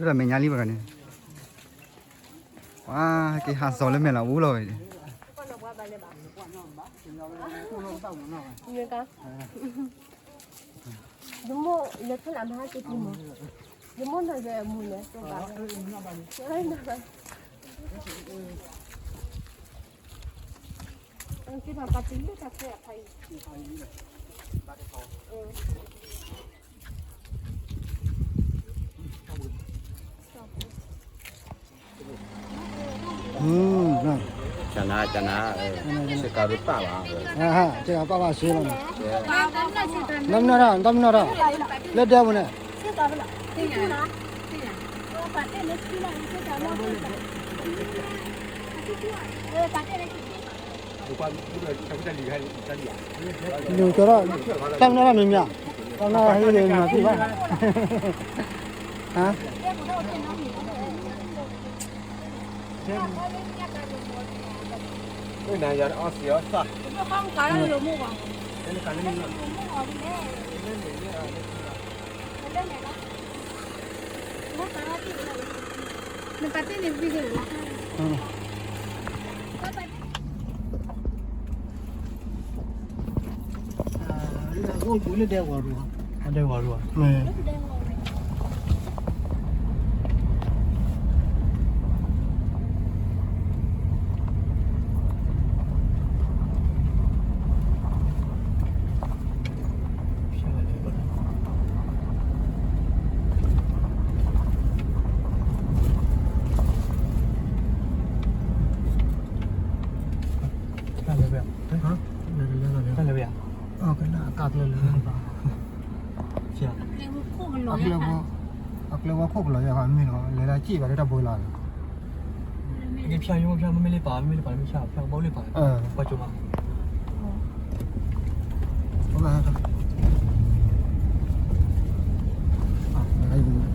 လၢတၢ်မဲာ်ညါလံဘၣ်န့ၣ်, ပှၤက့ၤဟးစီၤလၢမဲာ်လီၤအူလီၤဝဲ, ယမိၢ်လဲၤဖဲလၢမဟါက့ၤတံၤမီၤ, ယမိၢ်နီၤယဲအမူၤလဲၤကဘၣ်, က့ၤဘၣ်ပာ်တံၤလၢတၢ်ဖဲအဖါအံၤ, ကနၤ ကနၤ, စ့ကၤဒုးပာ်ဘၣ်, စ့ကၤပာ်ဘၣ်စ့လီၤန့ၣ်, တၢ်မနုၤတၢ် တၢ်မနုၤတၢ်, လၢဒဲပူၤန့ၣ် လူကီၤထီၣ် တၢ်မနုၤတၢ်မံၤမံၤ, တၢ်မနုၤဟဲလၢနၤသ့ၣ်ဘၣ်, ဟါ, နယၤအီၣ်စံးအီၣ်သၣ်, နပာ်တ့ၢ်န့ၣ်ဝံၤန့ၣ်လီၤ. အိၣ်ဘူးလၢဒဲဝီၤရူၢ်, ဒဲဝီၤရူၢ်, တၢ်လၢဝဲ, တၢ်လၢဝဲ, အကလၢလၢ, အကျဲဝဲ, အကျဲဝဲခိၣ်ကလီၤယါမ့ၢ်နီၤ လဲၤဒၣ်စံၣ်ဘၣ်လၢတၢ်ဘိလီၤ, မ့ၢ်ဖၠၣ်ယိဖၠၣ် မ့မ့ၢ်လၢပာ် မ့မ့ၢ်လၢပာ် မ့ၢ်ဖၠၣ်ဖၠၣ်ဘီလၢပာ်, ပှၤကၠိမး ဘၣ်ကၠိဒီးန့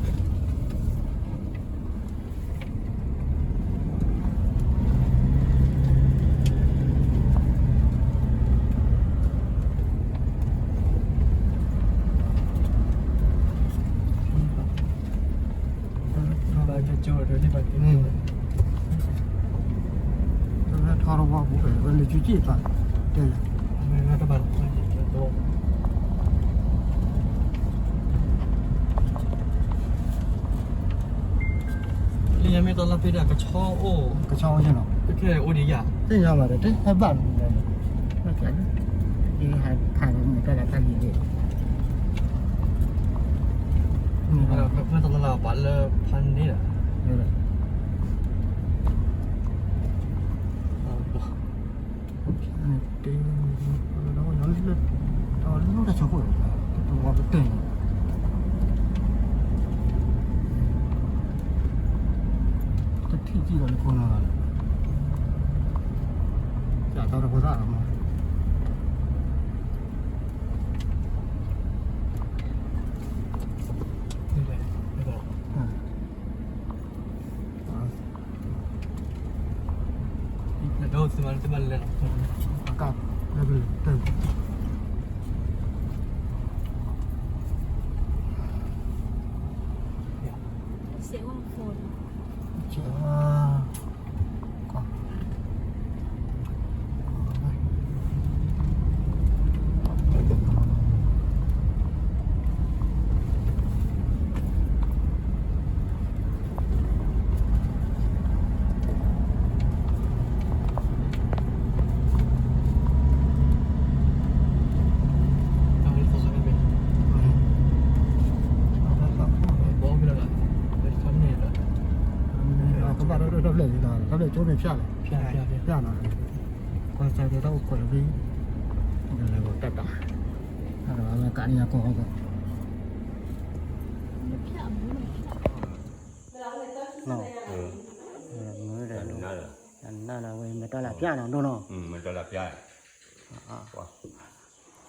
ၣ်ဘၣ်ကၠိ, ထီရီဝါပူၤ ဝဲလၢကၠိကၠ့ၣ်သး, တဲ, လၢညါမ့ၢ်တလါဖဲဒၣ်ကဆီအိၣ်, ကဆီအိၣ်ယဲၢ်နီၤ, ခဲအိၣ်ဒံးယၤ, သ့ၣ်ညါဘၣ်ဒီး တဲဟဲဘၣ်မနုၤလဲၣ်, ဟဲဖးလၢမတၤလၢတၢ်လံၤဒၣ်, မ့ၢ်တလါပာ်လၢဖးန့ၣ်ဒီး တထံၣ်ကံၢ်ဒီးလၢခိၣ်နၢ်လီၤ, ကၠၣ်တၢ်တဖိသၣ်လီၤမး အကၢ်လၢကလဲၤတၢ်, ကၠၣ်, ကဘၣ်ဒၣ်ဒၣ်တၢ်ဖျၢၣ်လံ, တၢ်ဖျၢၣ်ကၠိမ့ၢ်ဖျၣ်လဲၣ်, ဖျၣ်နီၤ, ကွၢ်စၢ်တဲတၢ်အိၣ်ခိးလီၤဖဲ, လဲၤဂီၤတၢ်တၢ်, အဝဲကးန့ၢ်ယၤကီၢ်ဟီၣ်ကီၢ် မ့ၢ်ဒီး နၤလၢဝဲ မတၤလၢပျၢ်နီၤ ဒိၣ်နီၤ, မတၤလၢပျၢ်, ပှၤ သ့ၣ်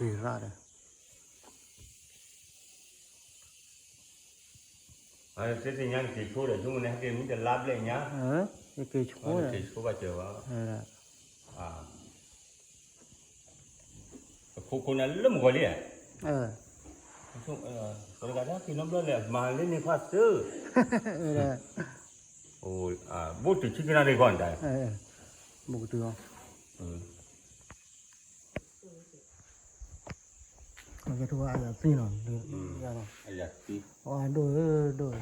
ရၣ်ဒီး တဲသ့ၣ်ညါနက့ၤဆိဒီး ဆိကမိၣ်န့ၣ် ဟဲက့ၤမံတလါဘျဲၣ်ညါ, က့ၤဆိဒီး က့ၤဆိဘၣ်စၢၤဘၣ်, အခိၣ်ခိၣ်န့ၣ်လၢမုၢ်ဂီၤလံဧါ, တဂၤဒၣ်က့ၤနီတဘျီလဲၣ် မၤလၢန့ၣ်ခွါသၢ, ဘိၣ်တုၤဆံကနၣ်ရ့ၣ်ဂီၢ်န့ၣ်တၢ်, ဘိၣ်ကတုၤလီၤ, ယထူၣ်အယၤသ့နီၤ, ယၤနီၤ, အဒိၣ်ဧၢ ဒိၣ်ဧၢ,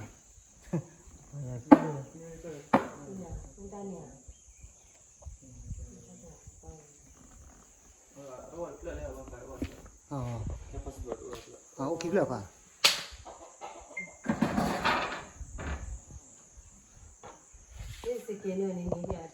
အိၣ်ခံဖျၢၣ်ဖး, စက့န့ၣ်န့ၣ်